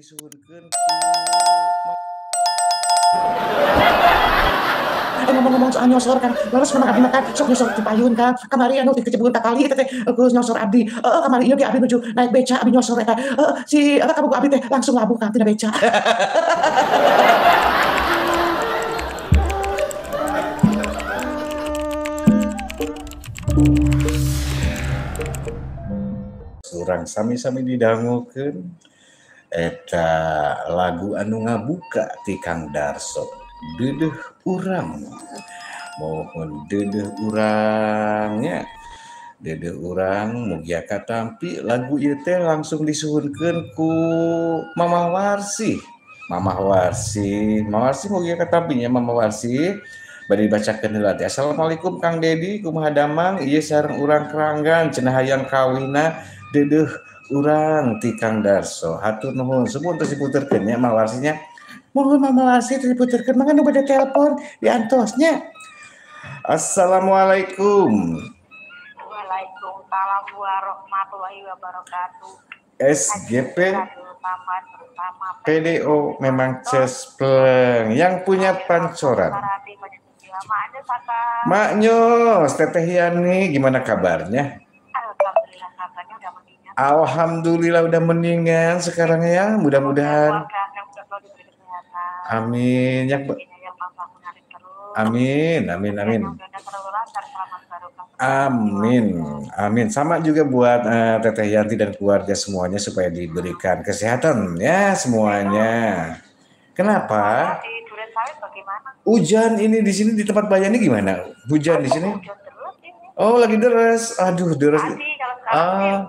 Disuhunkeun Ngomong-ngomong soal nyosor kan, leres memang abdi makan sok nyosor di payun kan, kamari anu dikecebur kali eta teh geus nyosor abdi. Heeh, kamari ieu ge abdi nuju naik beca abdi nyosor eta. Heeh, si eta kabogoh abdi teh langsung labuh kan tina beca. Urang sami-sami didangukeun eta lagu anu ngabuka ti Kang Darso, Deudeuh Urang. Mohon deudeuh urangnya, deudeuh urang mugia katampi lagu ieu teh langsung disuhunkeun ku Mama Warsi. Mama Warsi, Mama Warsi mugia katampi nya Mama Warsi. Bade dibacakeun heula teh. Assalamualaikum Kang Dedi, kumaha damang? Ieu sareng urang Keranggan cenah hayang kawina deudeuh urang ti Kang Darso. Hatur nuhun. Sebun terus diputerkeun nya Mama Warsinya. Mohon Mama Warsi terus diputerkeun, mangga nu bade telepon diantosnya. Assalamualaikum. Waalaikumsalam warahmatullahi wabarakatuh. SGP PDO memang cespleng yang punya pancoran. Mak Nyos, Teteh Yani, gimana kabarnya? Alhamdulillah kabarnya udah mendingan. Alhamdulillah udah mendingan sekarang ya, mudah-mudahan. Amin. Amin, amin, amin. Amin, amin. Sama juga buat Teteh Yanti dan keluarga semuanya supaya diberikan kesehatan ya semuanya. Kenapa? Hujan ini di sini di tempat Bayani gimana? Hujan di sini? Oh, lagi deras. Aduh, deras. Ah.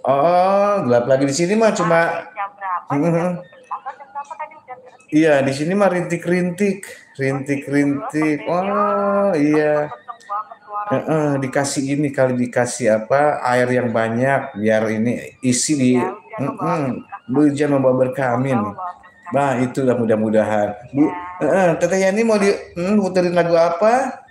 Oh, gelap lagi di sini mah cuma iya, di sini mah rintik-rintik, rintik-rintik. Oh, iya. Dikasih ini kali dikasih apa air yang banyak biar ini isi di hujan membawa berkah, amin. Nah, itulah mudah-mudahan. Bu, Teteh Yani mau diputerin lagu apa?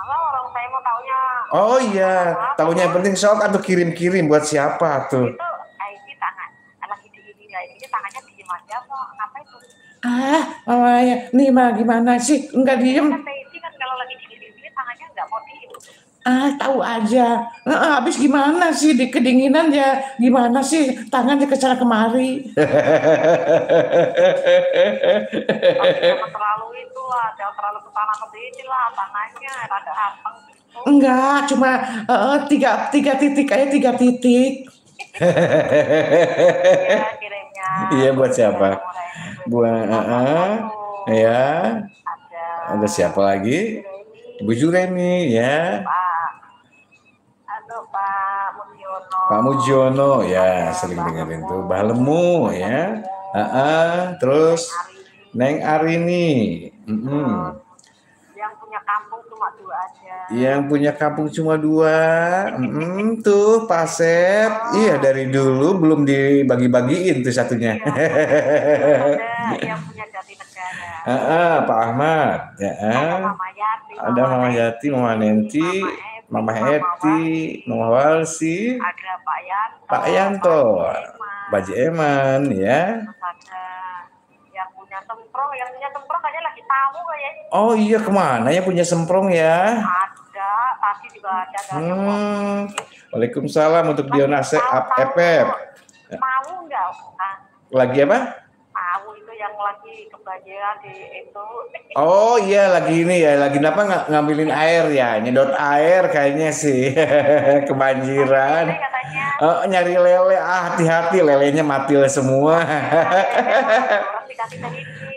Orang saya mau taunya. Oh iya, taunya yang penting sok atau kirim-kirim buat siapa tuh? Itu ini tangan lagi di ini tangannya diem aja kok. Apa itu? Ah, mamanya, nih mah gimana sih? Enggak diem. Kan kan kalau lagi dingin-dingin tangannya enggak mau diem. Ah, tahu aja. Habis gimana sih di kedinginan ya? Gimana sih tangannya ke sana kemari? Jangan terlalu itulah, jangan terlalu ke sana ke sini lah tangannya, rada apeng gitu. Enggak, cuma tiga titik aja, 3 titik. Ya, kirimnya. Iya, buat siapa? Buat ya. Ada siapa lagi? Ibu Juremi ya. Pak Mujiono. Pak Mujiono ya, sering dengerin tuh. Bah Lemu ya. Terus Neng Arini. Yang punya kampung cuma 2 aja. Yang punya kampung cuma 2. Tuh Pak Sep. Iya, dari dulu belum dibagi-bagiin tuh satunya. Iya, yang punya Jatinegara. Pak Ahmad ya. Ada Mama Yati, Mama Nenti, Mama Eti, Mama Walsi, ada Pak Yanto, Pak Yanto, Pak Eman ya. Ada yang punya semprong, yang punya semprong kayaknya lagi tahu kayaknya. Oh iya, kemana ya punya semprong ya? Ada, pasti juga ada. Waalaikumsalam untuk Dionase Epep. Mau enggak? Lagi apa? Tahu itu yang lagi kebanjiran di itu. Oh iya, lagi ini ya, lagi apa ngambilin air ya, nyedot air kayaknya sih. Kebanjiran. Oh, nyari lele, ah hati-hati lelenya mati semua.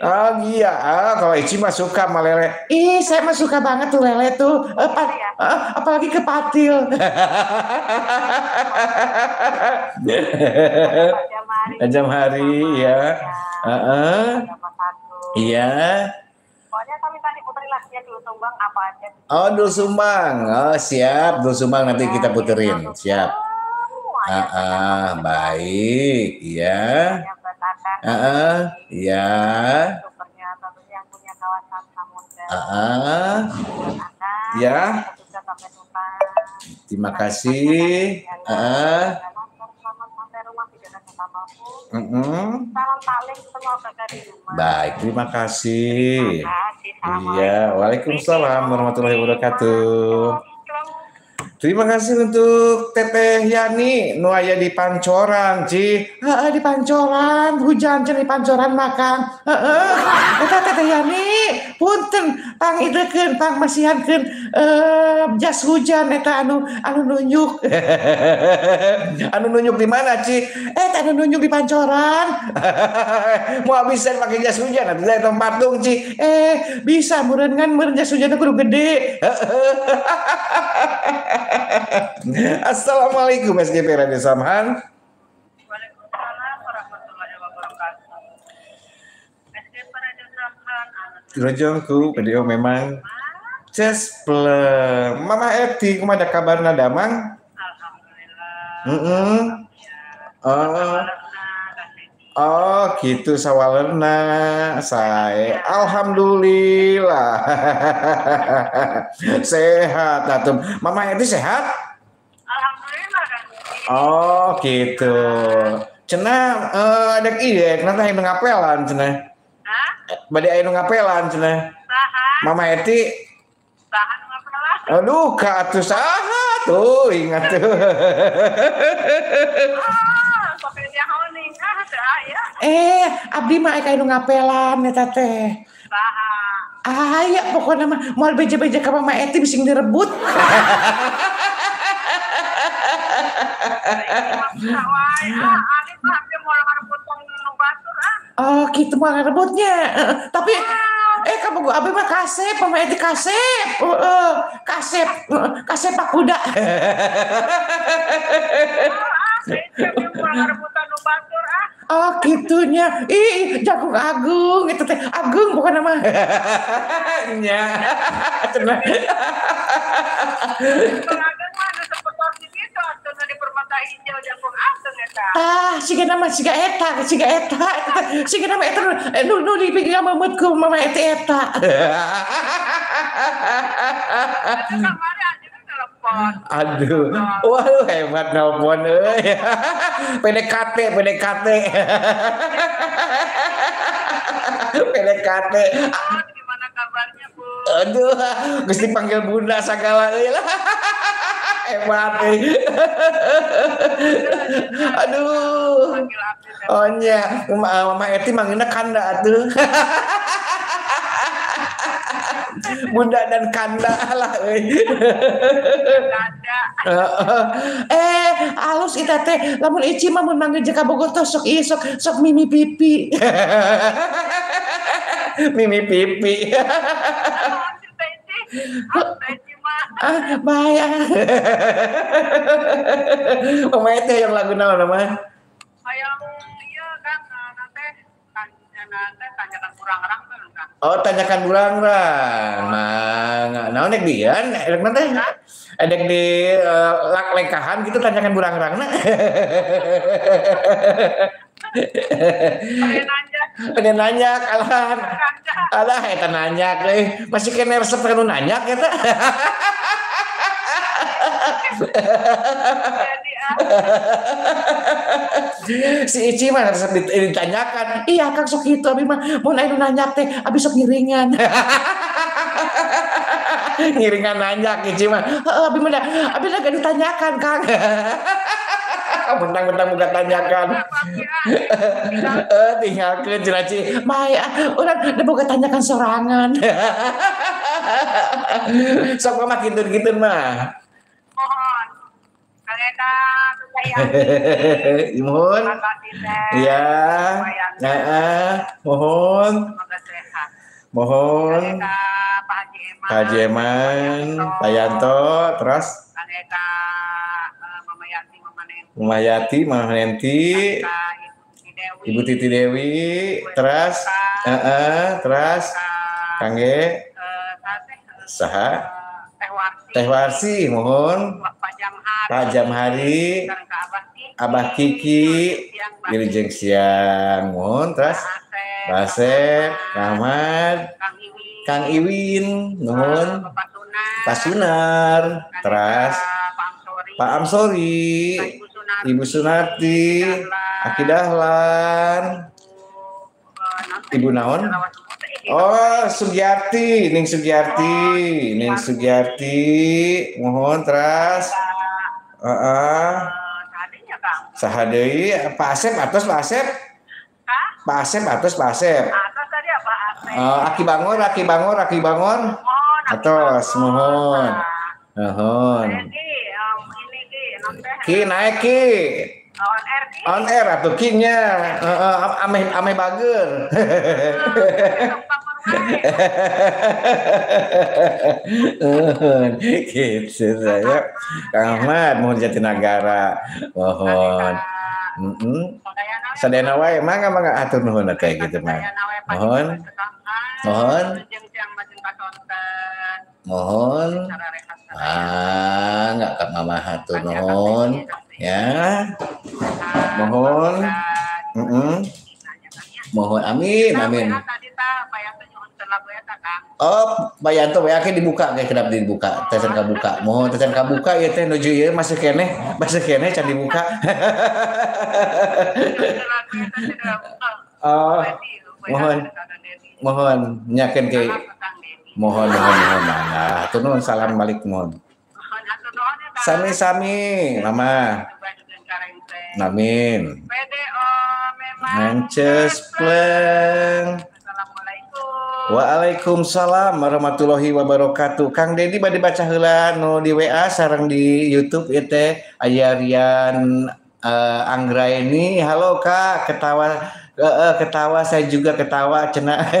Oh iya, kalau Ici mah suka sama lele. Ih, saya mah suka banget tuh lele tuh. Apalagi ke patil. Jam hari ya. Iya. Pokoknya kami tadi puterin lagunya Dul Sumbang apa aja. Oh, Dul Sumbang. Oh, siap. Dul Sumbang nanti kita puterin. Siap. Baik, iya. Iya. Yang punya kawasan Samudra. Ya. Terima kasih. Salam paling semua kakak di rumah. Baik, terima kasih. Iya, waalaikumsalam warahmatullahi wabarakatuh. Terima kasih untuk Teteh Yani nu aya di Pancoran, Ci. Heeh, di Pancoran, hujan cenah di Pancoran mah Kang. Heeh. Eta Teteh Yani, punten pangideukeun, pangmasihankeun jas hujan eta anu nunjuk. Anu nunjuk di mana, Ci? Eta anu nunjuk di Pancoran. Mau bisa pakai jas hujan atuh eta patung, Ci. Bisa meureun ngan meureun jas hujanna kudu gede. Assalamualaikum SGP Radio Samhan. Waalaikumsalam warahmatullahi wabarakatuh. SGP Radio Samhan. Rojongku video memang cespleng. Mama Eti kumaha kabarna damang? Alhamdulillah. Oh gitu sawalerna sae. Alhamdulillah. Sehat atuh. Mama Eti sehat? Alhamdulillah kan. Oh gitu. Cenah adek ieu kenapa aya nu ngapelan cenah? Hah? Bade aya nu ngapelan cenah. Saha? Mama Eti saha nu ngapelan? Aduh ka atuh saha tuh ingat tuh. Abdi mah aya nu ngapelan eta teh. Saha? Aya pokona mah moal beje-beje ka Mama Eti bising direbut. Oh gitu mah ngarebutnya. Tapi kamu gua abi mah kasep, Mama Eti kasep. Kasep, kasep Pak Kuda. Oh gitunya, ih jagung agung itu teh agung bukan nama. Nya, tenang. Tah, siga nama siga eta, siga nama eta nu nu dipikir memeutku mama eta eta. Aduh, waduh hebat nelpon euy. PDKT. PDKT. Gimana kabarnya, Bu? Aduh, geus dipanggil bunda sagala euy lah. Hebat euy. Aduh. Oh nya, Mama Eti manggilna kanda atuh. Bunda dan kanda lah euy. Kanda. Alus eta teh lamun Ici mah mun manggil jeung ka Bogor teh sok ieu sok mimi pipi. Mimi pipi. Ah, bae. Mama Eti yang lagu naon mah? Hayang ieu Kang teh tanyakan burangrang tuh Kang. Oh, tanyakan burangrang. Mangga. Naon nek dian? Edek teh? Edek di lak lengkahan gitu tanyakan burangrangna. Ada nanya kalah. Alah eta nanya euy. Masih kene resep kanu nanyak eta. Si Ici mah resep ditanyakan. Iya Kang sok kitu abi mah mun aya nu nanyak teh abi sok ngiringan. Ngiringan nanyak Ici mah. Heeh abi mah abi da ditanyakan Kang. Mentang-mentang buka tanyakan. Tinggalkeun cenah Ci. Bae urang da boga tanyakan sorangan. Sok mah kintun-kintun mah. Mohon. Mohon. Iya. Heeh, mohon. Mohon. Pak Haji Eman, Pak Yanto, terus Mama Yati, Mama Nenti, Ibu Titi Dewi, terus terus Kangge Saha Teh Warsi, mohon Pak Jamhari, Abah Kiki, Wilujeng Siang, mohon terus Basep, Rahmat, Kang Iwin, nuhun, Pak Sunar, terus Pak Amsori, Ibu Sunarti, Aki Dahlan. Ibu naon? Oh, Sugiarti, Ning Sugiarti, Ning Sugiarti, mohon teras. Heeh. Saha deui? Pak Asep atos Pak Asep? Pak Asep atos Pak Asep. Atos tadi apa Asep? Aki Bangor, Aki Bangor, Aki Bangor. Atos, mohon. Mohon. Ki naik Ki. On air Ki. On air atuh Ki-nya. Ameh ameh bager. Gitu saya. Kang Ahmad mohon Jatinagara. Mohon. Sadayana wae mangga mangga atur nuhun teh gitu mah. Mohon. Mohon. Mohon. Ah, enggak ka mama hatur nuhun ya. Mohon. Mohon amin amin. Oh, Pak Yanto WA ke dibuka kayak kedap dibuka, tecan kabuka. Mohon tecan kabuka ieu teh nuju ieu masih keneh can dibuka. Oh, mohon. Mohon nyakeun ke. Mohon mohon mohon mangga. Hatur nuhun salam balik mohon. Sami-sami, Mama. Amin. Mances pleng. Waalaikumsalam warahmatullahi wabarakatuh. Kang Dedi bade baca heula nu di WA sareng di YouTube ieu teh aya Rian Anggraeni. Halo Kak, ketawa ketawa saya juga ketawa cenah.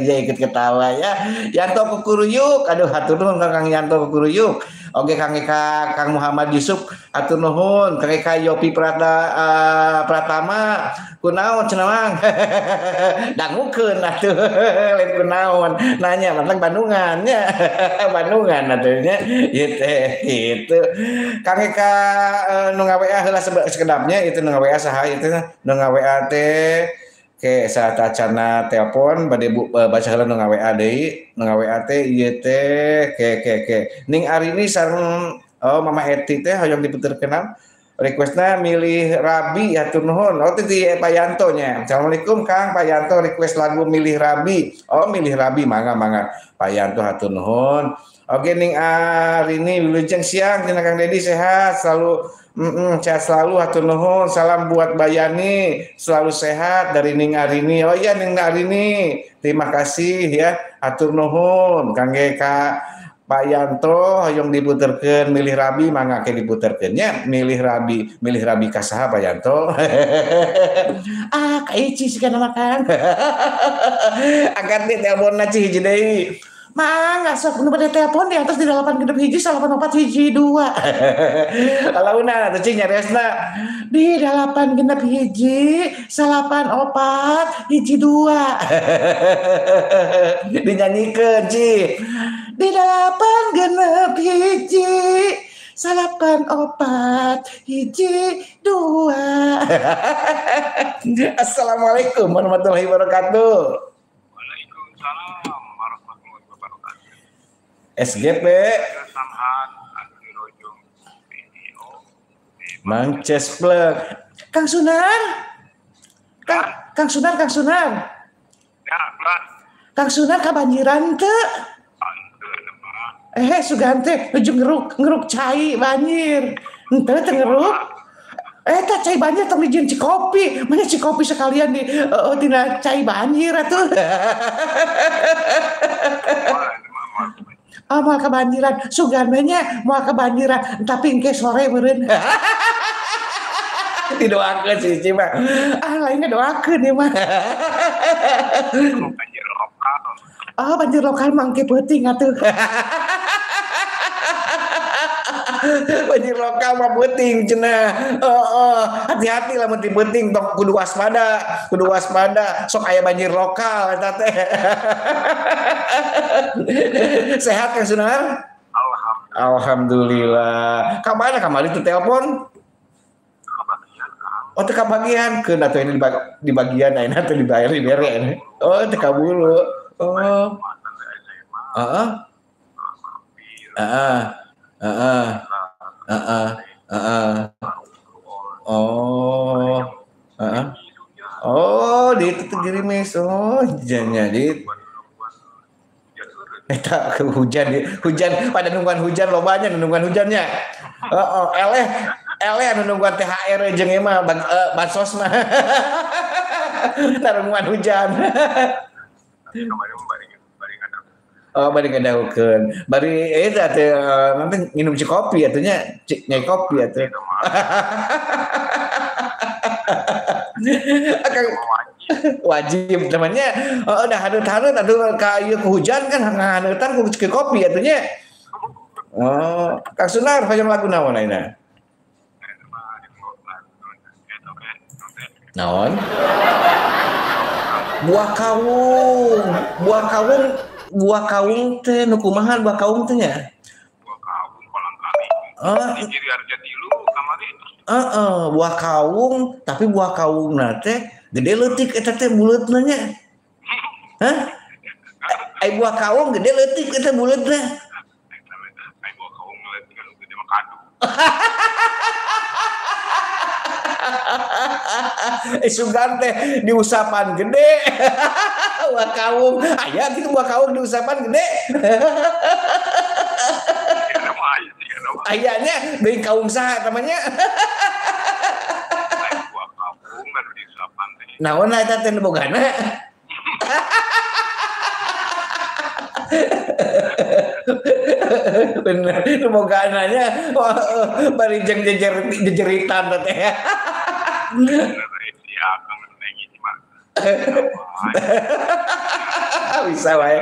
Ya ikut ketawa ya. Yanto Kukuruyuk, aduh hatur nuhun Kang Yanto Kukuruyuk. Oke Kang Eka, Kang Muhammad Yusuf hatur nuhun, Kang Eka Yopi Prata Pratama kunaon cenah mang. Dangukeun atuh lain kunaon nanya tentang Bandungan nya. Bandungan atuh nya ieu teh gitu. Kang Eka nu nga-WA heula sekedapnya itu nu nga-WA saha ieu teh nu nga-WA teh ke saat acana telepon bade baca heula nu nga-WA deui nu nga-WA teh ieu teh ke Ning Arini sareng oh Mama Eti teh hoyong diputerkeun requestna milih Rabi hatur nuhun. Oh teh di Pak Yanto nya. Assalamualaikum Kang Pak Yanto request lagu milih Rabi. Oh milih Rabi mangga mangga Pak Yanto hatur nuhun. Oke Ning Arini wilujeng siang cenah Kang Dedi sehat selalu. Sehat selalu hatur nuhun. Salam buat Bayani, selalu sehat dari Ning Arini. Oh iya Ning Arini, terima kasih ya hatur nuhun. Kangge ka Pak Yanto hoyong diputerkeun milih Rabi mangga ke diputerkeun nya milih Rabi ka saha Pak Yanto. Ah ka Ici sigana mah Kang. Angkat di teleponna Ci hiji deui. Mangga sok nu bade telepon di atas di 8 genep 1 8 4 1 2. Alauna atuh Ci nyaresna di 8 genep 1 8 4 1 2. Dinyanyikeun Ci. Di 8 genep 1 8 4 1 2. Assalamualaikum warahmatullahi wabarakatuh. Waalaikumsalam warahmatullahi wabarakatuh. SGP Mances plek. Kang Sunar. Kang Sunar, Kang Sunar. Ya, Kang Sunar kabanjiran teu? Sugan teh nuju ngeruk cai banjir. Henteu teu ngeruk. Tah cai banjir tong dijieun cikopi. Mana cikopi sekalian di tina cai banjir atuh. Oh, moal kebanjiran. Sugan we nya moal kebanjiran, tapi engke sore meureun. Didoakeun si Cici mah. Ah, lainnya doakeun ieu mah. Banjir lokal. Oh, banjir lokal mah engke peuting atuh. Banjir lokal mah peuting cenah. Heeh, hati-hati lamun ti peuting tong kudu waspada, sok aya banjir lokal eta teh. Sehat Kang Sunar? Alhamdulillah. Ka mana kamari teu telepon? Oh, teu kabagian keun atuh ini di bagian ayeuna teu dibayar dibere. Oh, teu kaburu. Oh. Heeh. Heeh. Heeh. Heeh. Heeh. Oh. Heeh. Oh, di itu gerimis. Oh, hujannya di eta hujan, hujan pada nungguan hujan lobanya nungguan hujannya. Oh, eleh eleh anu nungguan THR jeung mah bansos mah. Nungguan hujan. Oh, bari ngadahukeun. Bari eta teh nanti minum si kopi atuh nya, nyai kopi atuh. Wajib namanya. Oh, udah haneut-haneut atuh ka ieu ku hujan kan haneutan ku kopi atuh nya. Oh, Kang Sunar hoyong lagu naon ayeuna? Naon? Buah kawung. Buah kawung, buah kawung teh nu kumaha buah kawung teh nya? Buah kawung kolang kali. Oh, di Giri Tilu kamari. Heeh, buah kawung, tapi buah kawungna teh gede leutik eta teh buleutna nya. Hah? Ai buah kawung gede leutik eta buleutna. Ai buah kawung leutik anu gede mah kadu. Sugan teh diusapan gede. Buah kawung, aya gitu buah kawung diusapan gede. Ayahnya deui kawung saha namanya? Buah kawung anu diusapan teh. Naon eta teh nu bogana? Bener, nu bogana nya bari jeung jejeritan teh. Si akang neng ini mah. Bisa wae.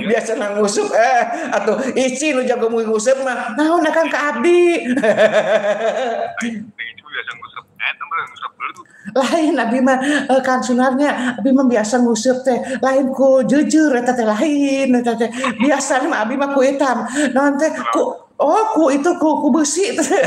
Biasa nang nguseup atuh ici nu jago nguseup mah. Naon akang ka abdi? Neng itu biasa nguseup eta mah nguseup belut. Lain abdi mah Kang Sunarnya abdi mah biasa nguseup teh lain ku jujur eta teh lain eta teh. Biasana mah abdi mah ku hitam. Naon teh ku oh ku itu ku beusi teh.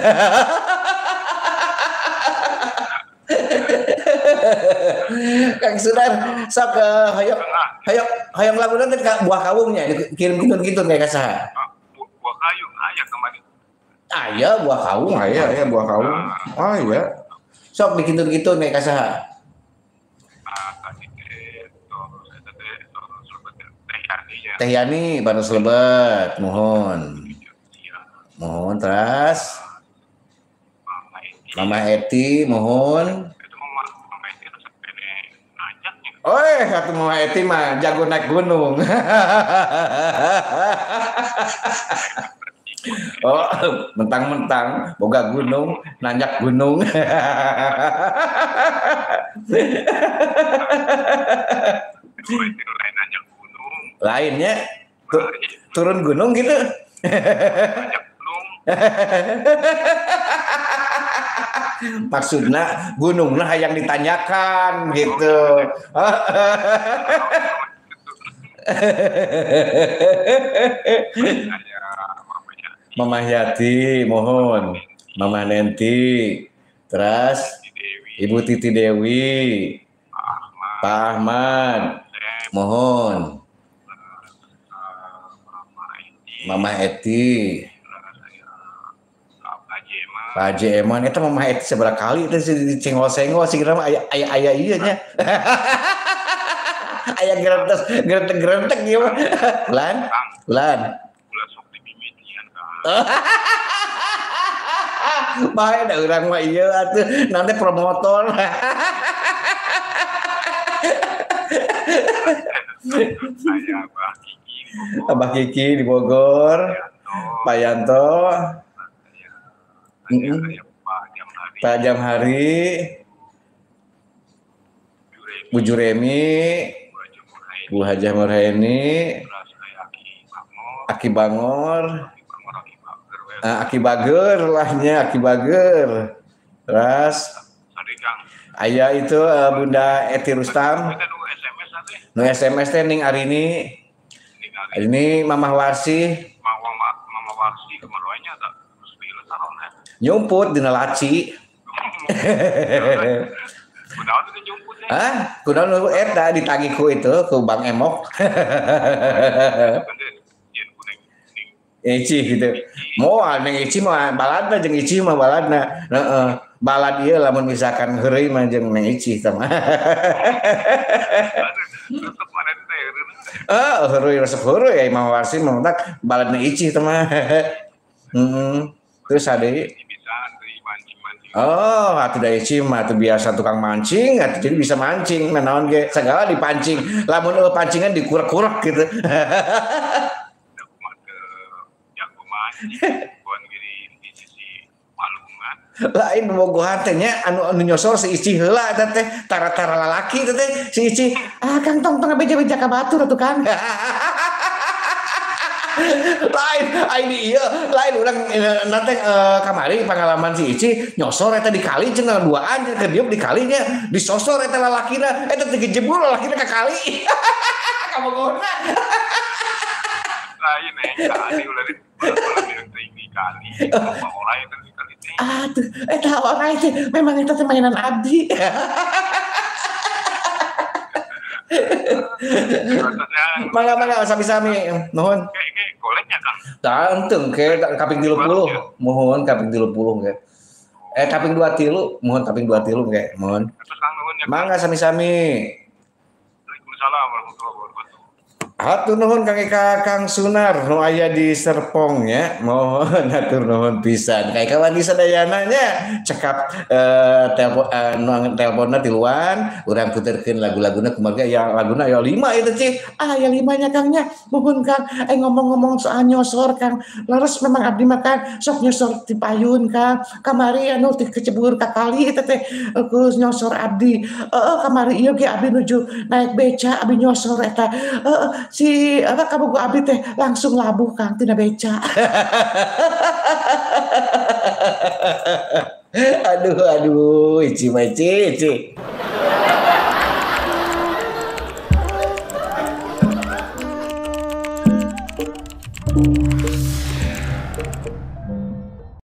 Kang Sunar sok hoyong hoyong hoyong lagu nanti buah kawungnya kirim kitun-kitun kayak saha. Buah kayung aya kemarin. Aya buah kawung aya aya buah kawung. Aya. Sok dikintun-kitun kayak saha. Teh Yani Baros Lebet mohon. Mohon terus Mama Eti mohon. Oh, satu Mama Eti mah jago naik gunung. Oh, mentang-mentang boga gunung, nanjak gunung. Lainnya turun gunung gitu. Nanjak gunung. Maksudnya gunungnya yang ditanyakan gitu. Mama Yati mohon, Mama Nenti, terus Ibu Titi Dewi, Pak Ahmad, mohon, Mama Eti, Pak Haji Eman, itu Mama Eti seberapa kali itu dicenggol-senggol sih kira mah aya aya ieu nya. Aya gerentek-gerentek ieu mah. Lan, lan. Ulah sok dimimitian ka. Bae da urang mah ieu atuh nanti promotor. Aya Abah Kiki di Bogor. Abah Kiki di Bogor. Pak Yanto. Pak Jamhari, Bu Juremi, Bu Hajah Murhaini, Aki Bangor, Aki Bager lahnya Aki Bager, terus ayah itu Bunda Eti Rustam, nu SMS teh Ning Arini, ini Mamah Warsi, Mama Warsi kemaruannya tak nyumput dina laci. Kunaon teh nyumput teh? Hah? Kunaon eta ditagih ku itu ku Bang Emok. Ici gitu. Moal Neng Ici mah baladna jeung Ici mah baladna. Heeh. Balad ieu lamun misalkan heureuy mah jeung Neng Ici tah mah. Resep mana teh heureuy resep heureuy ya Imam Warsi mah tak baladna Ici tah mah. Heeh. Terus ade oh, atuh da Ici mah atuh biasa tukang mancing, atuh jadi bisa mancing, nah naon ge segala dipancing. Lamun eueuh pancingan dikurek-kurek gitu. Lain bobogohan teh nya anu nyosor si Ici heula eta teh, tara-tara lalaki teh si Ici. Ah, Kang tong tong beja-beja ka batur atuh Kang. Lain aing ieu lain urang nanti kamari pengalaman si Ici nyosor eta di kali cenah duaan keur dieup di kali nya disosor eta lalakina eta teh gejebur lalakina ka kali. Kabogohna. Lain kali ulah di kali orai teh di kali teh. Aduh, eta orai teh memang eta teh mainan abdi. Mangga sami-sami nuhun. Ke goleknya Kang. Tah enteng ke kaping 30. Mohon kaping 30 ke. Kaping 23, mohon kaping 23 ke, mohon. Mangga sami-sami. Waalaikumsalam warahmatullahi wabarakatuh. Hatur nuhun Kang Eka Kang Sunar nu aya di Serpong nya. Mohon hatur nuhun pisan. Kang Eka wani sadayana nya cekap telepon nu teleponnya tiluan urang puterkeun lagu-laguna kumaha ya laguna aya 5 itu Cih. Ah aya 5 nya Kang nya. Muhun Kang ngomong-ngomong soal nyosor Kang. Leres memang abdi mah Kang sok nyosor ti payun Kang. Kamari anu ti kecebur ka kali eta teh geus nyosor abdi. Heeh kamari ieu ge abdi nuju naik beca abdi nyosor eta. Heeh si apa kabogoh abdi teh langsung labuh Kang tina beca. Aduh aduh Ici mah Ici Ici.